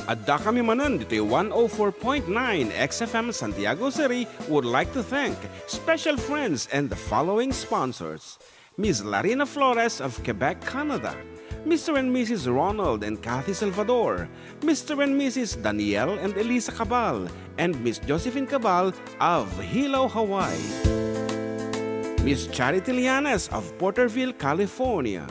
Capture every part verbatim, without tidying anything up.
Adda kami manen ditoy one oh four point nine X F M Santiago City would like to thank special friends and the following sponsors: Miss Larina Flores of Quebec, Canada, Mister and Missus Ronald and Kathy Salvador, Mister and Missus Daniel and Elisa Cabal, and Miss Josephine Cabal of Hilo, Hawaii, Miss Charity Lianes of Porterville, California,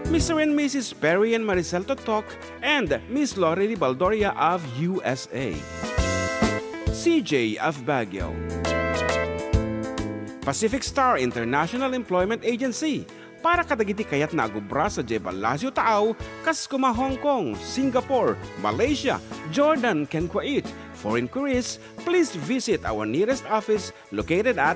Mister and Missus Perry and Maricel Totok, and Miss Lorely Baldoria of U S A, C J of Baguio, Pacific Star International Employment Agency, para kadagiti kayatna a agubra sadiay Palacio Taaw, kas kuma Hong Kong, Singapore, Malaysia, Jordan, ken Kuwait. For inquiries, please visit our nearest office located at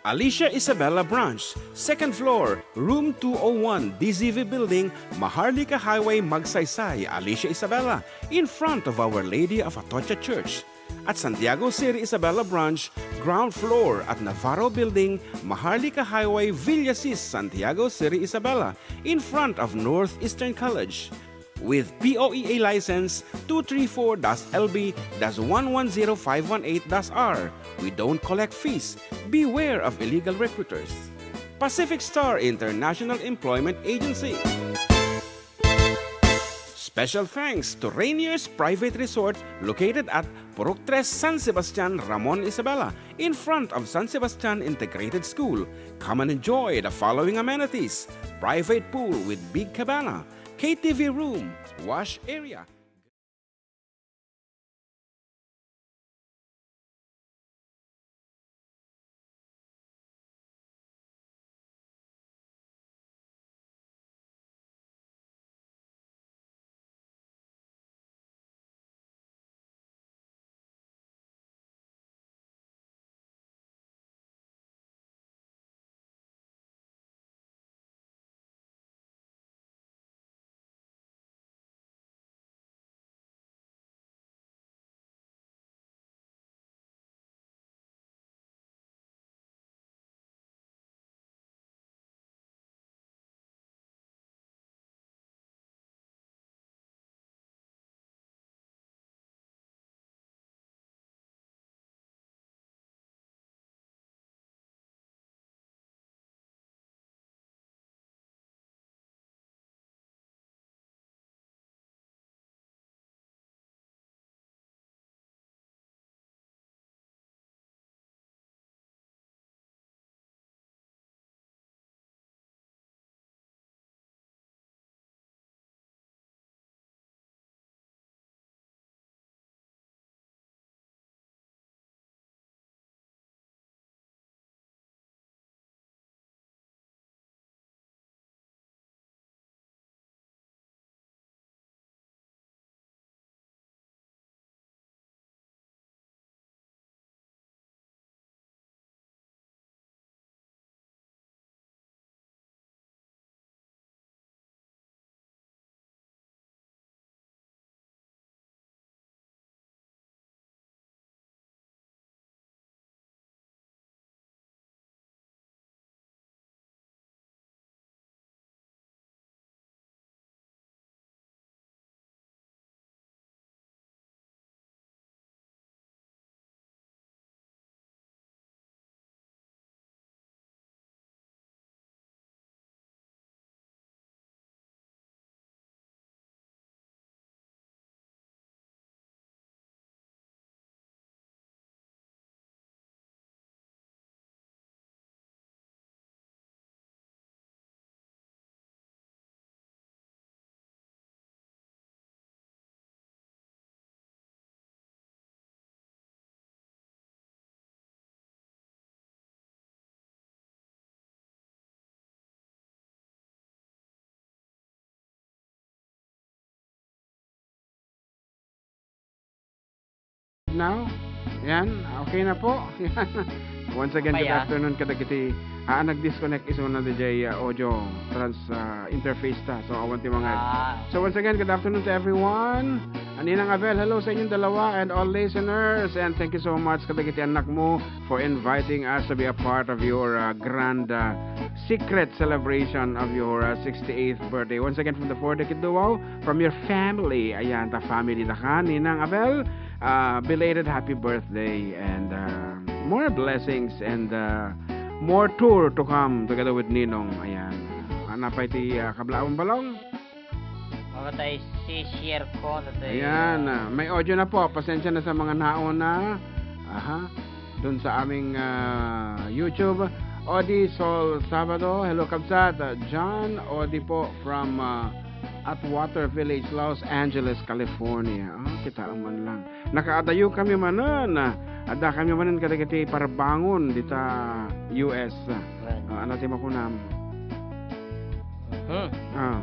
Alicia Isabela Branch, second floor, room two oh one, D Z V Building, Maharlika Highway, Magsaysay, Alicia Isabela, in front of Our Lady of Atocha Church. At Santiago City Isabela Branch, ground floor at Navarro Building, Maharlika Highway, Villasis, Santiago City Isabela, in front of Northeastern College. With P O E A license two three four dash L B dash one one zero five one eight dash R, we don't collect fees. Beware of illegal recruiters. Pacific Star International Employment Agency. Special thanks to Rainier's Private Resort, located at Purok Tres, San Sebastian, Ramon Isabela, in front of San Sebastian Integrated School. Come and enjoy the following amenities: private pool with big cabana, K T V room, wash area. Now, yan, okay na po. Yan. Once again, good Apay, ah. afternoon kadagiti, ah, nag-disconnect isuna diay, ah, audio trans, ah, interface ta. So, awan ti mga Ah. So, once again, good afternoon to everyone. Ninang Abel, hello sa inyong dalawa and all listeners. And thank you so much kadagiti annakmo for inviting us to be a part of your, uh, grand, uh, secret celebration of your, uh, sixty-eighth birthday. Once again, from the Four Decade Duo, from your family. Ayan, ta family da ka, Ninang Abel. Uh, belated happy birthday and, uh, more blessings and, uh, more tour to come together with Ninong. Ayan. Ano pa iti, uh, kablaang balong? Mamatay si share ko, tatay. Ayan, ah, may audio na po. Pasensya na sa mga nauna. Aha. Dun sa aming, ah, YouTube. Odi Sol Sabado. Hello, kabsat. Ah, John Odi po from, ah, Atwater Village, Los Angeles, California. Ah, kita man lang. Nakaadayo kami manen. Ah, adda kami manen kadagiti parbangon dita U S. Well. Ah, ano ti makunam? Hmm. Ah.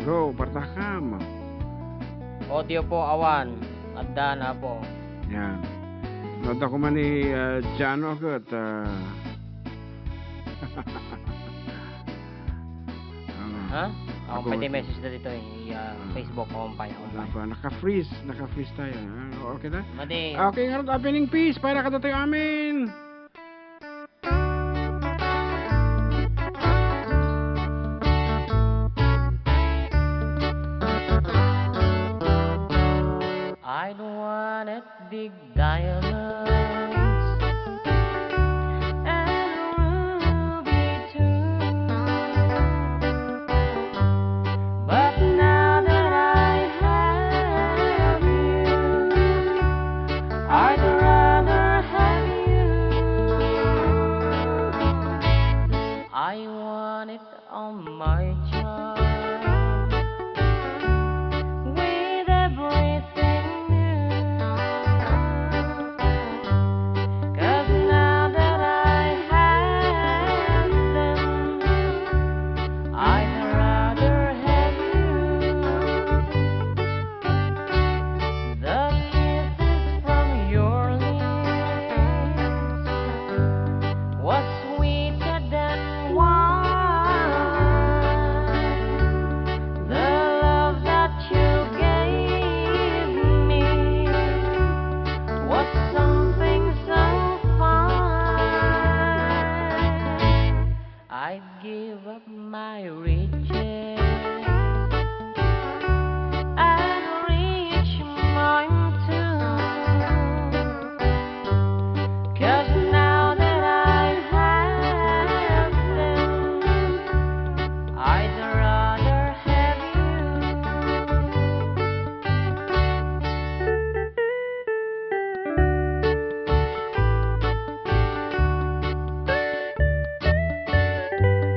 Go, partakam. Audio po, awan. Adda na po. Yan. Adda ko man ni, ah, Jano ket, ah, ah, Ha? Ako ako pwede ti message na dito eh. I, ah, Ah. Facebook, ako pay, ako pay. Naka-, naka-freeze, naka-freeze tayo. Ah, okay na? Madi. Okay, ngarud, happening peace para kadatoy amin. I'd wanted big diamonds and ruby too. But now that I have you, I'd rather have you. I want it on my job with everything new. 'Cause now that I have them, I'd rather have you. The kisses from your lips was sweeter than wine. The love that you gave me was something so fine. I'd give up my riches and reach mine too. 'Cause now that I have them, I'd rather have you.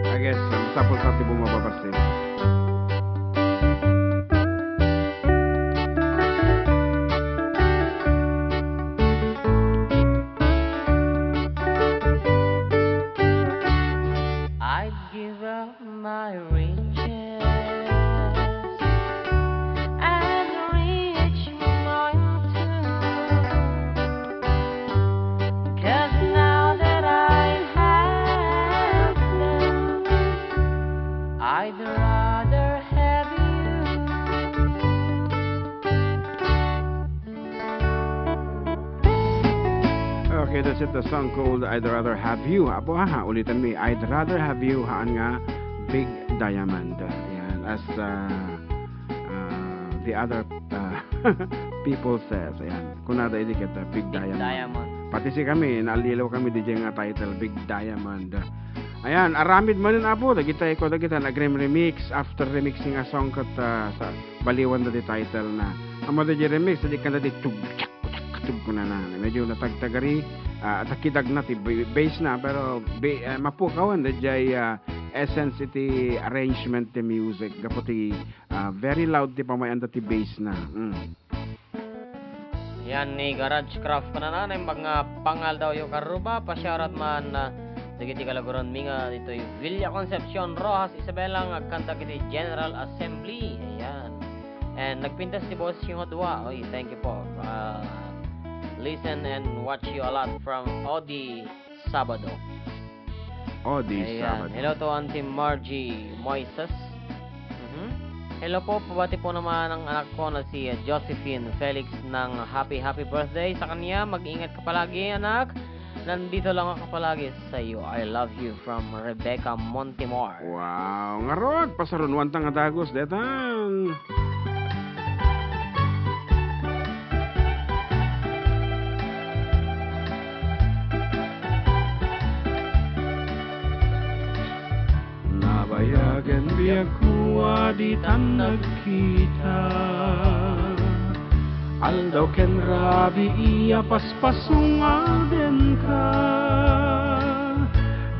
I guess, ah, masapul ta ti bumababas din. I'd give up my riches and reach mine too. 'Cause now that I have them, I'd rather have you. Okay, that's it. The song called I'd Rather Have You. Apo, aha, ulitan mi. I'd rather have you, haan nga Big Diamond. Ayan, as, uh, uh, the other, uh, people says. Ayan, kunada idi ket, uh, Big Big Diamond. Diamond. Pati si kami, naalilaw kami diay nga title, Big Diamond. Ayan, aramid manen, Apo, dagita, iko, dagita, nag-remix, after remixing a song ket, uh, sa, baliwan da ti title na. Ammo diay remix, di kanta di tug, tug, tug kunana. Medyo natagtagari, ah, takidagna ti ba-, bass na, pero ba-, ah, mapukawan da jay, ah, essence iti arrangement ti music. Gapu ti, ah, very loud ti pamay-anda ti bass na. Mm. Yan ni Garage Craft kanana, naimbag nga pangaldawyo karuba, pasyarat man, ah, dagiti kalaguranmi nga ditoy Villa Concepcion, Roxas, Isabela, nga agkanta iti General Assembly. Ayan. And nagpintas ti boses yung dua. Oy, thank you po. Ah, listen and watch you a lot from Odi Sabado. O, di Ayan. Sabado. Hello to Auntie Margie Moises. Mhm. Hello po, pabati po naman ang anak ko na si, uh, Josephine Felix ng happy, happy birthday sa kanya. Mag-ingat ka palagi, anak. Nandito lang ako palagi sa iyo. I love you from Rebecca Montemor. Wow, ngarud, pasarunuan ta nga dagus, detan. Nabayagen biagko a ditan nagkita. Aldaw ken rabii a paspasungad kenka.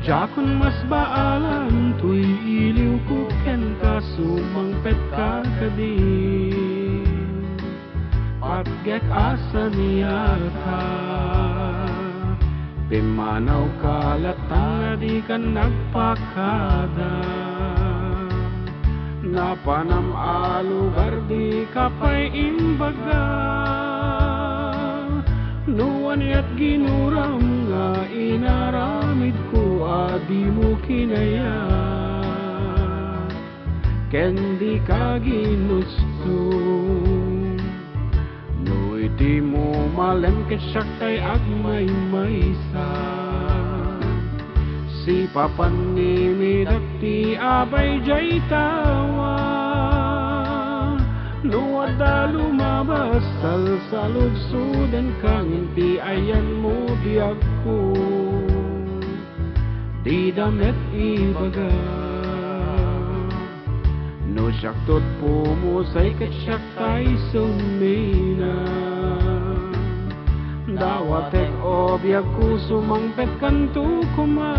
Diakon masbaalan toy iliwko kenka, sumangpetka kadi. Patgek a saniata, pimmanawka latta nga dika nagpakada. Napanam a lugar dika pay imbaga. No aniat ginuram nga inaramidko a dimo kinaya. Ken dika ginusto. No iti mo malem ket siak tay agmaymaysa. Sipapan ni midak ti abay jay tawa. No adda lumabas, salsaludsodenka ngem ti ayanmo biagko. Dida met ibaga. No siak tot pumusay ket siak tay sumina. Dawatek o biagko, sumangpetkanto koma.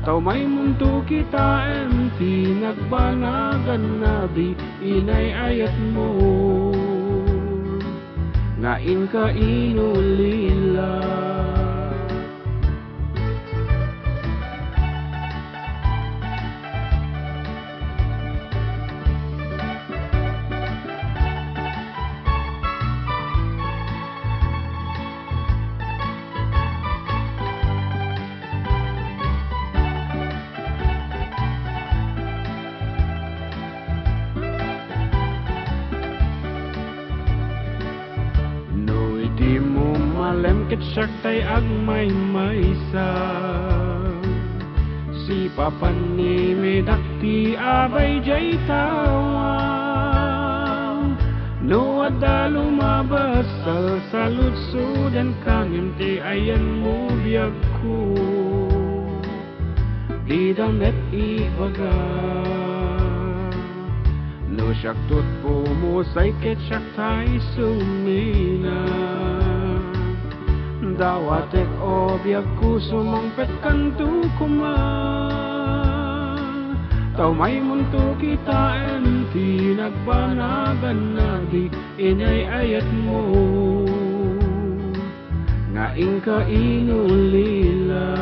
Ta umaymonto kitaen ti nagbanagan a di inay-ayatmo. Nga inka inulila. No idi mo malem ket siak tay agmaymaysa, sipapan ni midak ti abay jay tawa. No adda lumabas, salsaludsodenka ngem ti ayanmo biagko. Dida met ibaga. No siak tot pumusay ket siak tay sumina. Dawatek o biagko, sumangpetkanto koma. Ta umaymonto kitaen ti nagbanagan a di inay-ayatmo. Nga inka inulila.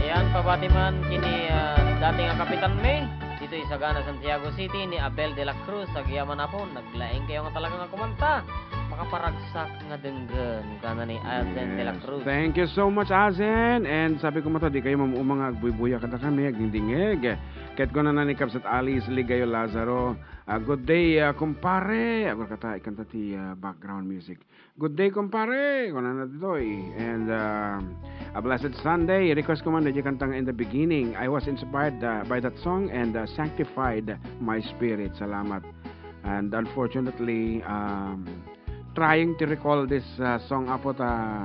Ayan, pabati man kini, ah, dati nga kapitan mi, ditoy Sagana, Santiago City, ni Abel de la Cruz, agyaman a pon, naglaing kayo nga talaga nga kumanta, makaparagsak nga denggen, kana ni Azen de la Yes. Cruz. Thank you so much, Azen. And sabi ko, mata, di kayo mamuuma nga agbuybuya kadakami, agdingdingeg. Ket kunana ni Kabsat Alice Ligayo Lazaro, ah, "Good day, ah, kumpare." Agor kata, ikanta ti, ah, background music. "Good day, kumpare," kunana ditoy. And, ah, "A blessed Sunday." Request ko man, diay kanta nga "In the Beginning." I was inspired, ah, by that song and, ah, sanctified my spirit. Salamat. And unfortunately, um, trying to recall this, uh, song, Apo, ta,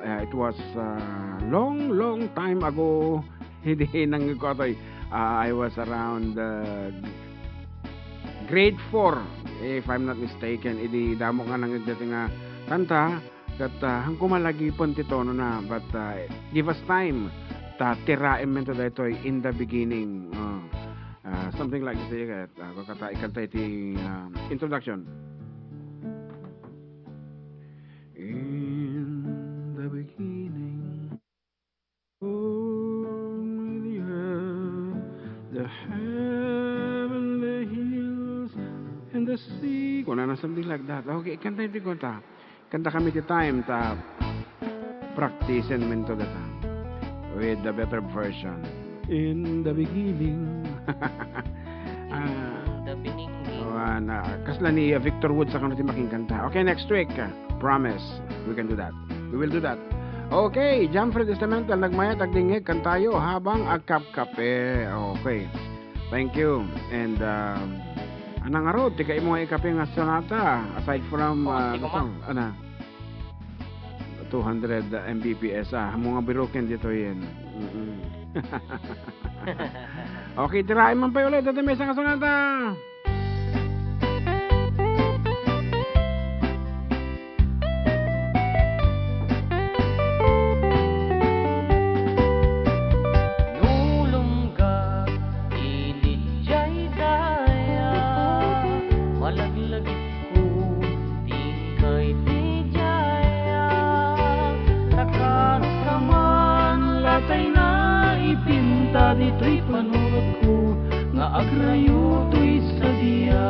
uh, it was, uh, long, long time ago. Idi nangngegko atoy, uh, I was around, uh, grade four, if I'm not mistaken. Idi damo nga nangngeg dati nga kanta, ket, uh, haanko malagipen ti tonona, but, uh, give us time ta tiraem men to daytoy, "In the Beginning." Uh, uh, something like this, uh, Agor kata, ikanta iti, ah, introduction. In the beginning, God made the earth, the heaven, the hills, Something like that. Okay, kanta iti kanta. Kanta kami ti time ta practice-en men to data with the better version. In the beginning. Ah, The Beninging. Wan, ah, kasla ni, ah, Victor Woods a kano ti makinkanta. Okay, next week, ah, promise, we can do that. We will do that. Okay, John Fred Estamental, nagmayat, agdingngeg, kantayo habang agkapkape. Okay. Thank you. And, um, anang ngarud, ti kaimo nga ikape nga sonata, aside from, Oh, ah, ti Kumang. Ano? Two hundred M B P S, ah. Amo nga biroken ditoyen. Mm-mm. Okay, tiraem man pay ulit. Dati may isang sonata. Nulungga iti jay daya, malaglagipko ti kay ti jaya. Takas ka man, latay na ipinta ditoy panunotko nga agrayo toy sadia.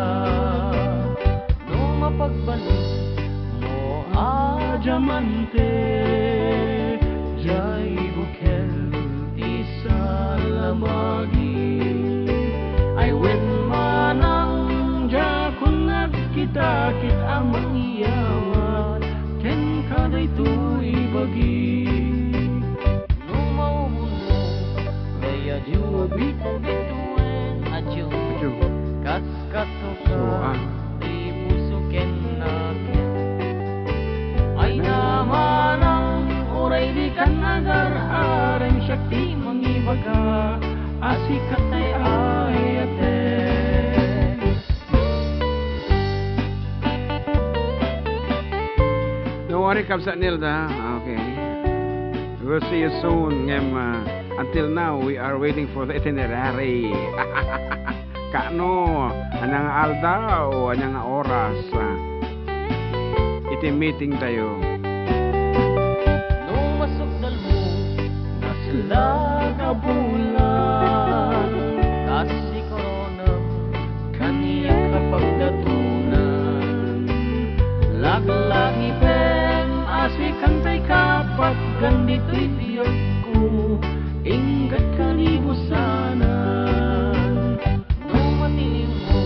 No mapagbalinmo a diamante, jay bukel ti salamagi. Ay wen manang diakon nagkita ket a mangyawat kenka daytoy bagi. No maubonmo, daydiay a bitbituen, adiu. Adiu. Kaskatoka, So, ah. ti puso ken nakem. Ay na manang uray dikan agar-arem, siak ti mangibaga a sika ti ayatek. Don't worry, Kabsat Nilda. Okay. We'll see you soon. Ngem, uh, until now, we are waiting for the itinerary. Kano, ania nga aldaw, ania nga oras, uh, iti meeting tayo. No masukdalmo, naslag a bulan, kas ti koronam, kaniak a pagdatonan. Laglagipen a sikan tay kapatgan ditoy biagko, inggat kanibusanan. No matiliwmo,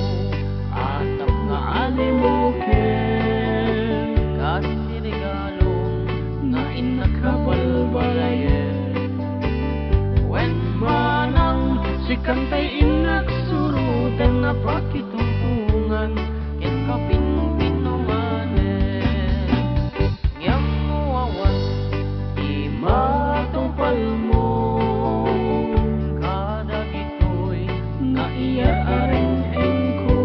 atap nga alimuken, kas ti regalom nga innak a balbalayen. Wen manang sikan tay innak suroten a pakitungtungan ken kapinpinunganen. Ngem no awan ti matupalmo kadagitoy nga iyar-areng-engko,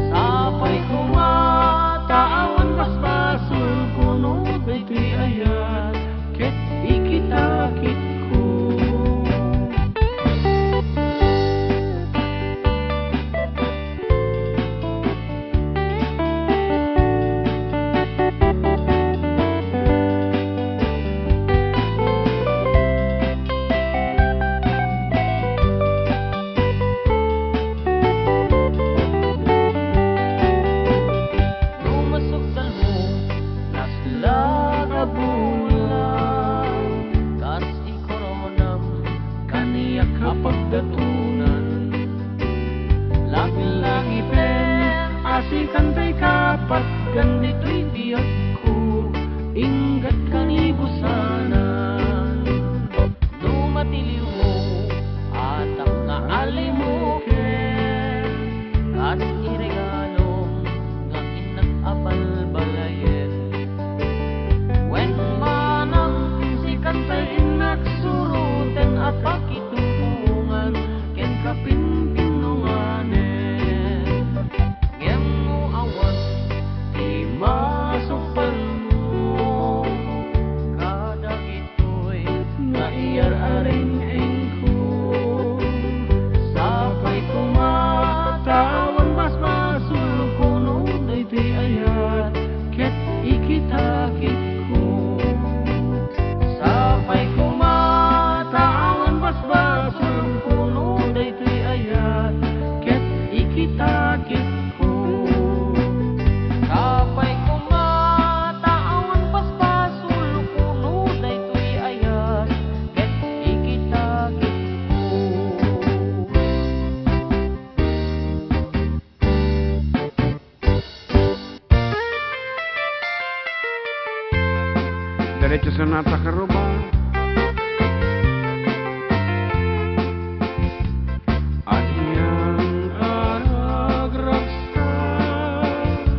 sapay koma ta awan basbasolko no daytoy ayat ket ikitakitko. No masukdalmo, naslag a bulan, kas ti koronam, kaniak a pagdatonan. Laglagipen a sikan tay kapatgan ditoy biagko, inggat kanibusanan. No matiliwmo, atap nga alimuken, kas ti regalom nga innak a balbalayen. Wen manang sikan tay innak suroten a pakitungtungan ken kapinpinunganen. Ngem no awan ti masungpal Diretso Sonata Karuba. Anian a ragragsak,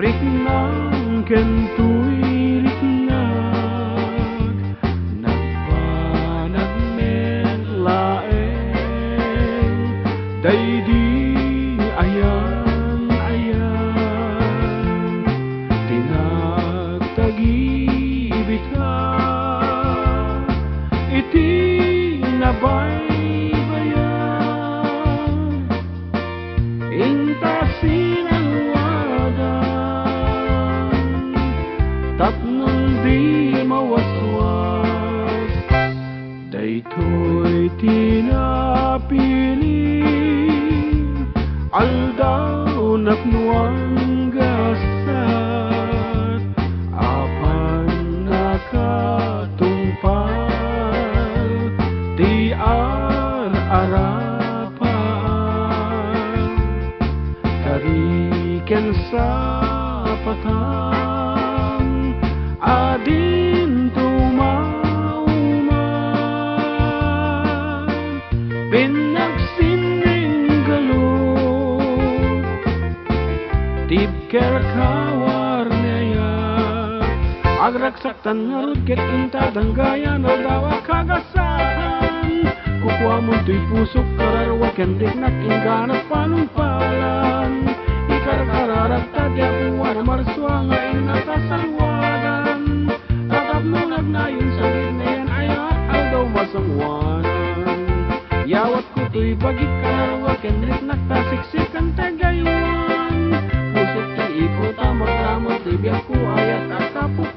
riknang ken toy riknang, nagbanag met laeng daydi ayan-ayan ti nagtagibita iti nabaybayan. Inta sinalwadan tapno di mawaswas. Daytoy ti napili, aldaw napno anggasat, apan nakatungpal ti ar-arapan. Kari ken sapatan, adinto mauman, pinnagsinninggalu, tibker kawarneya, agragsak tan ngarud ket inta danggayan, aldaw a kagasaan. Kukuamon toy pusok, kararua ken riknak, ingganak panungpalan. Ikarkararak ta ti apuan a marsua nga inna ta salwadan. Ta tapno nagnayon sa gitna yan ayat, aldaw masangoanan. Yawatko toy bagik, kararua ken riknak, ta siksikan ta gaywan. Pusok ti iko ta magramut ti biagko, ayat a tapok